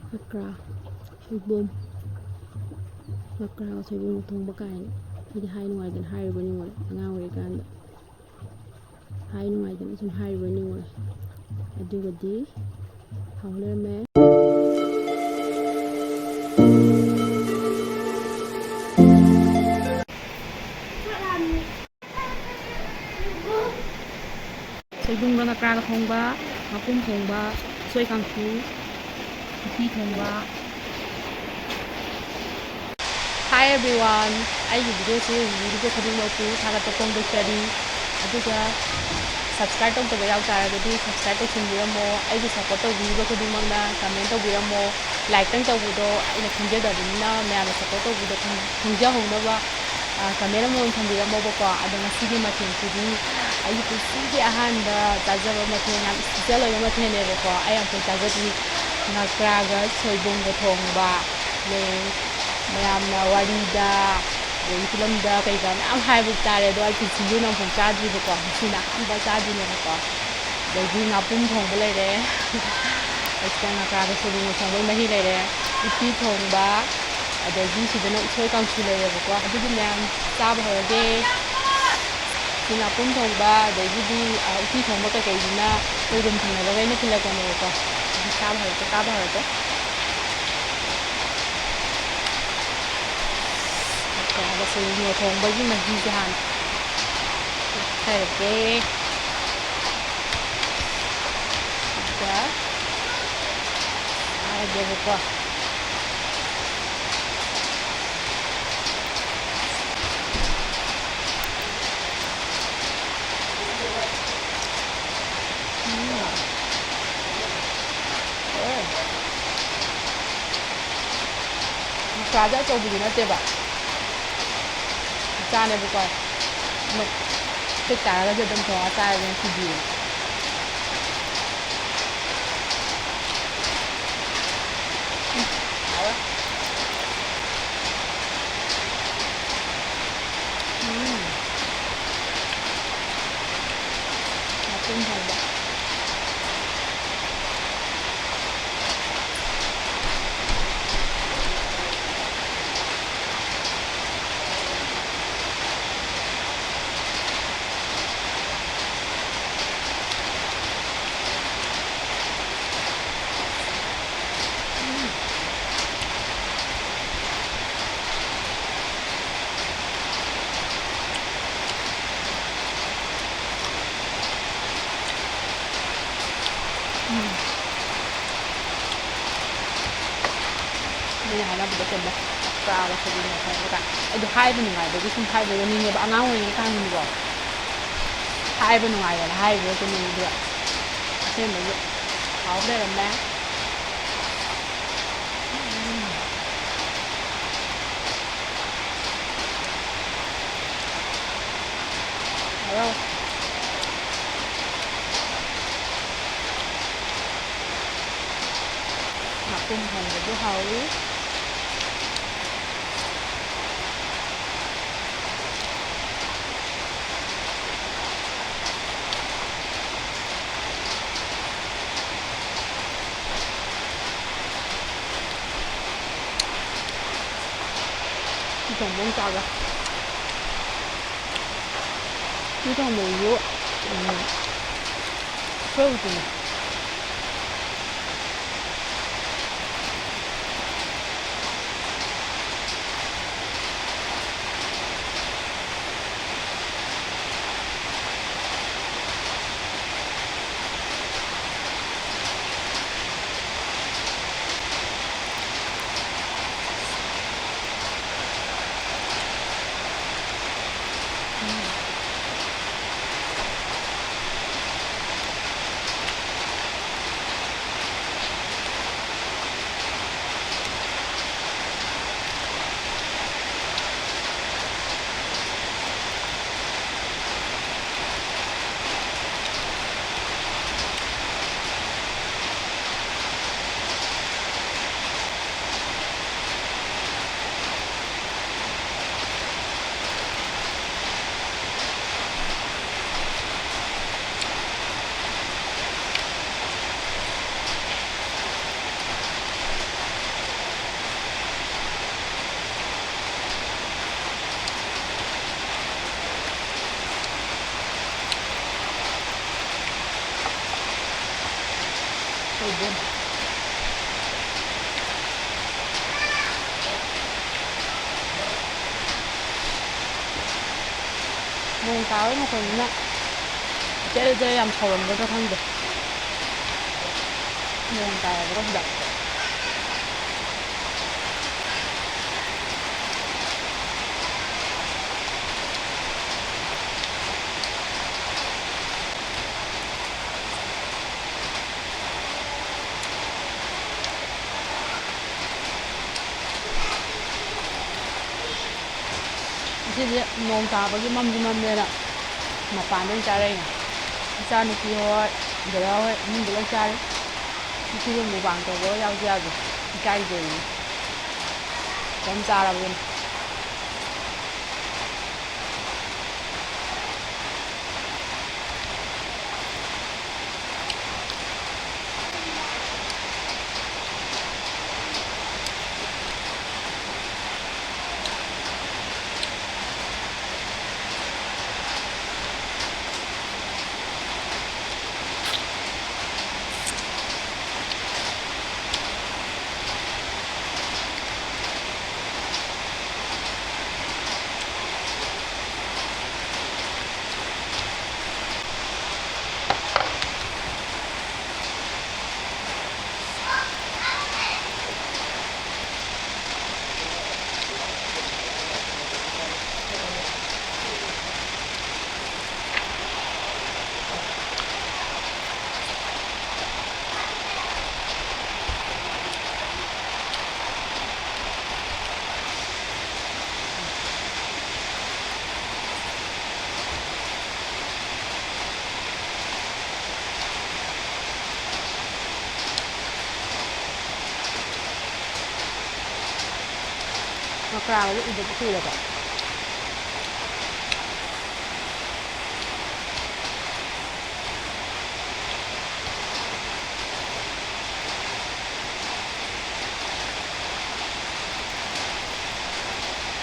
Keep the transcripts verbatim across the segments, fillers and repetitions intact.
ꯉꯀ꯭ꯔꯥ, ꯁꯣꯏꯕꯨꯝ, ꯉꯀ꯭ꯔꯥꯒ ꯁꯣꯏꯕꯨꯝꯒ ꯊꯣꯡꯕ ꯀꯥꯏꯅ꯫ ꯑꯩꯗꯤ ꯍꯥꯏ ꯅꯨꯡꯉꯥꯏꯗꯅ ꯍꯥꯏꯔꯨꯕ ꯅꯤꯡꯉꯨꯔꯦ ꯑꯉꯥꯡ ꯑꯣꯏꯔꯤꯀꯥꯟꯗ꯫ ꯍꯥꯏ ꯅꯨꯡꯉꯥꯏꯗꯅ ꯁꯨꯝ ꯍꯥꯏꯔꯨꯕ ꯅꯤꯡꯉꯨꯔꯦ꯫ ꯑꯗꯨꯒꯗꯤ ꯍꯥꯎ ꯂꯩꯔꯝꯃꯦ꯫ ꯁꯣꯏꯕꯨꯝꯒ ꯉꯀ꯭ꯔꯥꯒ ꯊꯣꯡꯕ, ꯉꯥꯄꯨꯝ ꯊꯣꯡꯕ, ꯎꯁꯣꯏ ꯀꯥꯡꯁꯨ, ꯎꯇꯤ ꯊꯣꯡꯕ꯫ Hi everyone, ꯑꯩꯒꯤ videoꯁꯤ ꯌꯦꯡꯕꯤꯔꯤꯕ ꯈꯨꯗꯤꯡꯃꯛꯄꯨ ꯊꯥꯒꯠꯄ ꯐꯣꯡꯗꯣꯛꯆꯔꯤ꯫ ꯑꯗꯨꯒ subscribe ꯇꯧꯗꯕ ꯌꯥꯎ ꯇꯥꯔꯒꯗꯤ subscribe ꯇꯧꯁꯤꯟꯕꯤꯔꯝꯃꯣ꯫ ꯑꯩꯕꯨ support ꯇꯧꯕꯤꯔꯤꯕ ꯈꯨꯗꯤꯡꯃꯛꯅ comment ꯇꯧꯕꯤꯔꯝꯃꯣ꯫ Like ꯇꯪ ꯇꯧꯕꯗꯣ ꯑꯩꯅ ꯈꯪꯖꯗꯕꯅꯤꯅ ꯃꯌꯥꯝꯅ support ꯇꯧꯕꯤꯗꯣ ꯈꯪ-, ꯈꯪꯖꯍꯧꯅꯕ, ꯑ, comment ꯑꯃꯃꯝ ꯊꯝꯕꯤꯔꯝꯃꯣꯕꯀꯣ꯫ ꯑꯗꯣ ꯉꯁꯤꯒꯤ ꯃꯊꯦꯜꯁꯤꯗꯤ ꯑꯩꯒꯤ ꯄꯨꯟꯁꯤꯒꯤ ꯑꯍꯥꯟꯕ ꯆꯥꯖꯕ ꯃꯊꯦꯜ, ꯌꯥꯝ special ꯑꯣꯏꯕ ꯃꯊꯦꯜꯅꯦꯕꯀꯣ꯫ ꯑꯩ ꯑꯃꯨꯛꯐꯥꯎ ꯆꯥꯖꯗ꯭ꯔꯤ꯫ ꯉꯀ꯭ꯔꯥꯒ ꯁꯣꯏꯕꯨꯝꯒ ꯊꯣꯡꯕ꯫ ꯃꯌꯥꯝꯅ ꯋꯥꯔꯤꯗ, ꯑꯗꯒꯤ ꯐꯤꯂꯝꯗ ꯀꯩꯗ ꯃꯌꯥꯝ ꯍꯥꯏꯕ ꯇꯥꯔꯦ, ꯑꯗꯣ ꯑꯩ ꯄꯨꯟꯁꯤꯒꯤ ꯑꯣꯏꯅ ꯑꯃꯨꯛꯐꯥꯎ ꯆꯥꯗ꯭ꯔꯤꯕꯀꯣ, ꯉꯁꯤꯅ ꯑꯍꯥꯟꯕ ꯆꯥꯗꯣꯏꯅꯦꯕꯀꯣ꯫ ꯑꯗꯒꯤ ꯉꯥꯄꯨꯝ ꯊꯣꯡꯕ ꯂꯩꯔꯦ, ꯑꯗꯨꯒ ꯉꯀ꯭ꯔꯥꯒ ꯁꯣꯏꯕꯨꯝꯒ ꯊꯣꯡꯕꯒꯤ ꯃꯍꯤ ꯂꯩꯔꯦ, ꯎꯇꯤ ꯊꯣꯡꯕ, ꯑꯗꯒꯤ ꯁꯤꯗꯅ ꯎꯁꯣꯏ ꯀꯥꯡꯁꯨ ꯂꯩꯔꯦꯕꯀꯣ꯫ ꯑꯗꯨꯗꯤ ꯃꯌꯥꯝ ꯆꯥꯕ ꯍꯧꯔꯒꯦ꯫ ꯁꯤ ꯉꯥꯄꯨꯝ ꯊꯣꯡꯕ, ꯑꯗꯒꯤꯗꯤ, ꯑ, ꯎꯇꯤ ꯊꯣꯡꯕ ꯀꯩꯀꯩꯁꯤꯅ ꯑꯩꯈꯣꯏ room ꯊꯪꯅꯕꯈꯩꯅ ꯊꯤꯜꯂꯛꯄꯅꯦꯕꯀꯣ꯫ ꯑꯗꯨꯗꯤ ꯆꯥꯕ ꯍꯧꯔꯒꯦ, ꯆꯥꯕ ꯍꯧꯔꯒꯦ꯫ ꯉꯀ꯭ꯔꯥꯒ ꯁꯣꯏꯕꯨꯝꯒ ꯊꯣꯡꯕꯒꯤ ꯃꯍꯤꯁꯦ ꯍꯥꯟꯅ ꯊꯛꯊꯔꯒꯦ꯫ ꯑꯗꯨꯒ ꯆꯥꯔꯒꯦꯕꯀꯣ꯫ ꯎꯝ꯫ ꯑꯣ꯫ ꯉꯀ꯭ꯔꯥꯗꯤ ꯑꯆꯧꯕꯗꯤ ꯅꯠꯇꯦꯕ꯫ ꯃꯆꯥꯅꯦꯕꯀꯣ꯫ ꯑꯗꯣ ꯐꯨꯠ ꯇꯥꯔꯒꯁꯨ ꯑꯗꯨꯝ ꯊꯣꯡꯉ ꯆꯥꯔꯒꯦ ꯉꯁꯤꯗꯤ꯫ ꯎꯝ, ꯍꯥꯎꯋꯦ꯫ ꯎꯝ꯫ ꯉꯥꯄ꯭ꯔꯨꯝ ꯊꯣꯡꯕ꯫ ꯃꯤꯅ ꯍꯥꯏꯅꯕꯗꯣ ꯆꯨꯝꯃꯦ꯫ ꯆꯥꯕ ꯁꯤꯗꯤ ꯅꯣꯡ ꯐꯥꯗꯣꯛ ꯀꯥꯏ꯫ ꯑꯩꯗꯤ ꯍꯥꯏꯕ ꯅꯨꯡꯉꯥꯏꯕꯒꯤ ꯁꯨꯝ ꯍꯥꯏꯕ ꯋꯥꯅꯤꯡꯉꯦꯕ꯫ ꯑꯉꯥꯡ ꯑꯣꯏꯔꯤꯉꯩ ꯀꯥꯟꯗꯅꯤꯀꯣ꯫ ꯍꯥꯏꯕ ꯅꯨꯡꯉꯥꯏꯌꯦꯅ ꯍꯥꯏꯔꯤꯕ ꯆꯨꯝꯃꯤꯅꯤ꯫ ꯑꯗꯨꯒ ꯑꯁꯦꯡꯕꯒꯤ ꯍꯥꯎ ꯂꯩꯔꯝꯃꯦ꯫ ꯎꯝ꯫ ꯍꯥꯎ꯫ ꯉꯥꯄ꯭ꯔꯨꯝ ꯊꯣꯡꯕꯁꯨ ꯍꯥꯎꯏ꯫ ꯎꯇꯤ ꯊꯣꯡꯕ ꯑꯃ ꯆꯥꯒꯦ꯫ ꯎꯇꯤ ꯊꯣꯡꯕꯁꯤꯁꯨ, ꯎꯝ, ꯑꯩꯈꯣꯏ ꯎꯇꯤꯅꯦ꯫ ꯅꯣꯡ ꯇꯥꯕꯩ ꯃꯈꯣꯟꯁꯤꯅ ꯖꯔ ꯖꯔ ꯌꯥꯝ ꯁꯧꯔꯝꯒꯗ꯭ꯔꯥ ꯈꯪꯗꯦ꯫ ꯅꯣꯡ ꯇꯥꯔꯕ꯭ꯔꯥ ꯁꯤꯗ? ꯉꯁꯤꯗꯤ ꯅꯣꯡ ꯇꯥꯕꯒꯤ ꯃꯝꯁꯨ ꯃꯝꯃꯦꯅ ꯃꯄꯥꯟꯗ ꯑꯣꯏꯅ ꯆꯥꯔꯛꯏꯅꯦ꯫ ꯏꯆꯥꯅꯨꯄꯤ ꯍꯣꯏ, ꯗꯗꯥ ꯍꯣꯏ ꯏꯃꯨꯡꯗ ꯂꯣꯏ ꯆꯥꯔꯤ꯫ ꯉꯁꯤꯗꯤ mukbang ꯇꯧꯕꯒ ꯌꯥꯎꯗꯤ ꯌꯥꯎꯗꯦ, ꯏꯀꯥꯏꯖꯩꯌꯦ꯫ ꯑꯗꯨꯝ ꯆꯥꯔꯕꯅꯤ꯫ ꯃꯀ꯭ꯔꯥꯒꯗꯤ ꯎꯗꯕ ꯀꯨꯏꯔꯦꯀꯣ꯫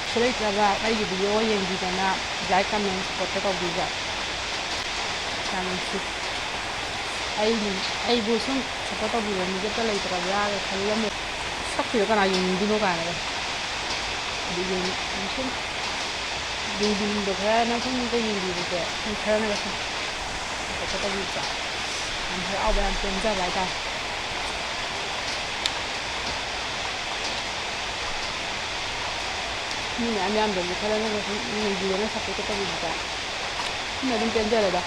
ꯁꯤ ꯂꯩꯇ꯭ꯔꯕ ꯑꯩꯒꯤ video ꯌꯦꯡꯕꯤꯗꯅ like, comment, supportꯀ ꯇꯧꯕꯤꯕ ꯌꯥꯝ ꯅꯨꯡꯁꯤ꯫ ꯑꯩ, ꯑꯩꯕꯨ ꯁꯨꯝ support ꯇꯧꯕꯤꯕ ꯃꯤꯁꯦ ꯑꯝꯇ ꯂꯩꯇ꯭ꯔꯕ꯭ꯔꯥꯒ ꯈꯜꯂꯝꯃꯦ꯫ ꯁꯛꯁꯤꯗ ꯀꯅꯥ ꯌꯦꯡꯅꯤꯡꯗꯣꯏꯅꯣ ꯀꯥꯏꯅꯒ꯫ ꯑꯗꯨꯒꯤ ꯁꯨꯝ ꯌꯦꯡꯕꯤꯅꯤꯡꯕ ꯈꯔꯅ ꯁꯨꯝ ꯑꯝꯇ ꯌꯦꯡꯕꯤꯕꯁꯦ, ꯁꯨꯝ ꯈꯔꯅꯒ ꯁꯨꯝ support ꯇꯧꯕꯤꯕ꯫ ꯌꯥꯝ ꯍꯔꯥꯎꯕ, ꯌꯥꯝ ꯄꯦꯟꯖꯕ ꯍꯥꯏꯇꯥꯔꯦ꯫ ꯃꯤ ꯃꯌꯥꯝ ꯌꯥꯝꯗꯕꯅꯤ, ꯈꯔꯅꯒ ꯁꯨꯝ ꯌꯦꯡꯕꯤꯗꯅ support ꯇꯧꯕꯤꯕꯗ ꯁꯤꯅ ꯑꯗꯨꯝ ꯄꯦꯟꯖꯔꯦꯗ꯫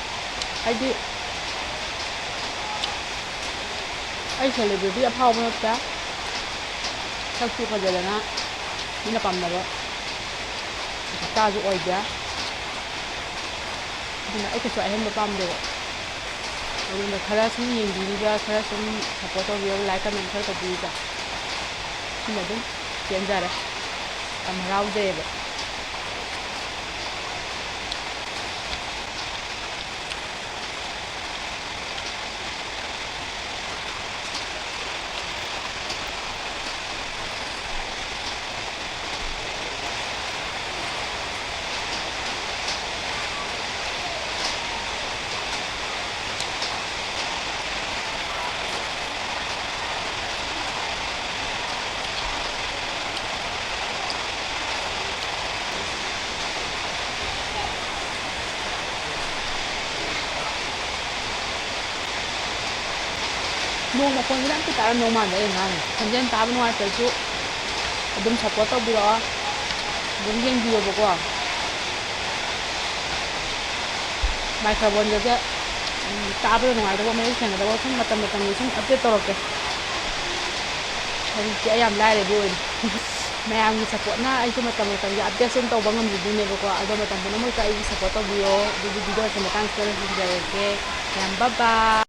ꯍꯥꯏꯗꯤ ꯑꯩ celebrity ꯑꯐꯥꯎꯕ ꯅꯠꯇꯦ, ꯁꯛꯁꯨ ꯐꯖꯗꯅ ꯃꯤꯅ ꯄꯥꯝꯅꯕ ꯍꯞꯇꯥꯁꯨ ꯑꯣꯏꯗꯦ꯫ ꯑꯗꯨꯅ ꯑꯩ ꯀꯩꯁꯨ ꯑꯍꯦꯟꯕ ꯄꯥꯝꯗꯦꯕ꯫ ꯑꯗꯨꯅ ꯈꯔ ꯁꯨꯝ ꯌꯦꯡꯕꯤꯔꯤꯕ, ꯈꯔ ꯁꯨꯝ support ꯇꯧꯕꯤꯔꯤꯕ, like, comment ꯈꯔ ꯇꯧꯕꯤꯔꯤꯕ, ꯁꯤꯅ ꯑꯗꯨꯝ ꯄꯦꯟꯖꯔꯦ꯫ ꯌꯥꯝ ꯍꯔꯥꯎꯖꯩꯌꯦꯕ꯫ ꯅꯣꯡ ꯃꯈꯣꯟꯁꯤꯅ ꯑꯝꯇ ꯇꯥꯔꯝꯗꯧ ꯃꯥꯟꯗꯦ ꯑꯩꯅ ꯉꯥꯡꯉꯤꯁꯦ꯫ ꯈꯣꯟꯖꯦꯜ ꯇꯥꯕ ꯅꯨꯡꯉꯥꯏꯇ꯭ꯔꯁꯨ ꯑꯗꯨꯝ support ꯇꯧꯕꯤꯔꯛꯑꯣ, ꯑꯗꯨꯝ ꯌꯦꯡꯕꯤꯌꯣꯕꯀꯣ꯫ Microphone ꯒꯁꯦ, ꯎꯝ, ꯇꯥꯕꯗ ꯅꯨꯡꯉꯥꯏꯇꯕ, ꯃꯌꯦꯛ ꯁꯦꯡꯒꯗꯕ ꯁꯨꯝ ꯃꯇꯝ ꯃꯇꯝꯒꯤ ꯁꯨꯝ update ꯇꯧꯔꯛꯀꯦ꯫ ꯍꯧꯖꯤꯛꯇꯤ ꯑꯩ ꯌꯥꯝ ꯂꯥꯏꯔꯕꯤ ꯑꯣꯏꯔꯦ꯫ ꯃꯌꯥꯝꯒꯤ support ꯅ ꯑꯩꯁꯨ ꯃꯇꯝ ꯃꯇꯝꯒꯤ update ꯁꯨꯝ ꯇꯧꯕ ꯉꯝꯖꯗꯣꯏꯅꯦꯕꯀꯣ꯫ ꯑꯗꯣ ꯃꯇꯝ ꯄꯨꯝꯅꯃꯛꯇ ꯑꯩꯒꯤ support ꯇꯧꯕꯤꯌꯣ꯫ ꯑꯗꯨꯗꯤ video ꯁꯦ ꯃꯇꯥꯡꯁꯤꯗ ꯂꯣꯏꯁꯤꯟꯖꯔꯒꯦ꯫ ꯃꯌꯥꯝ bye bye꯫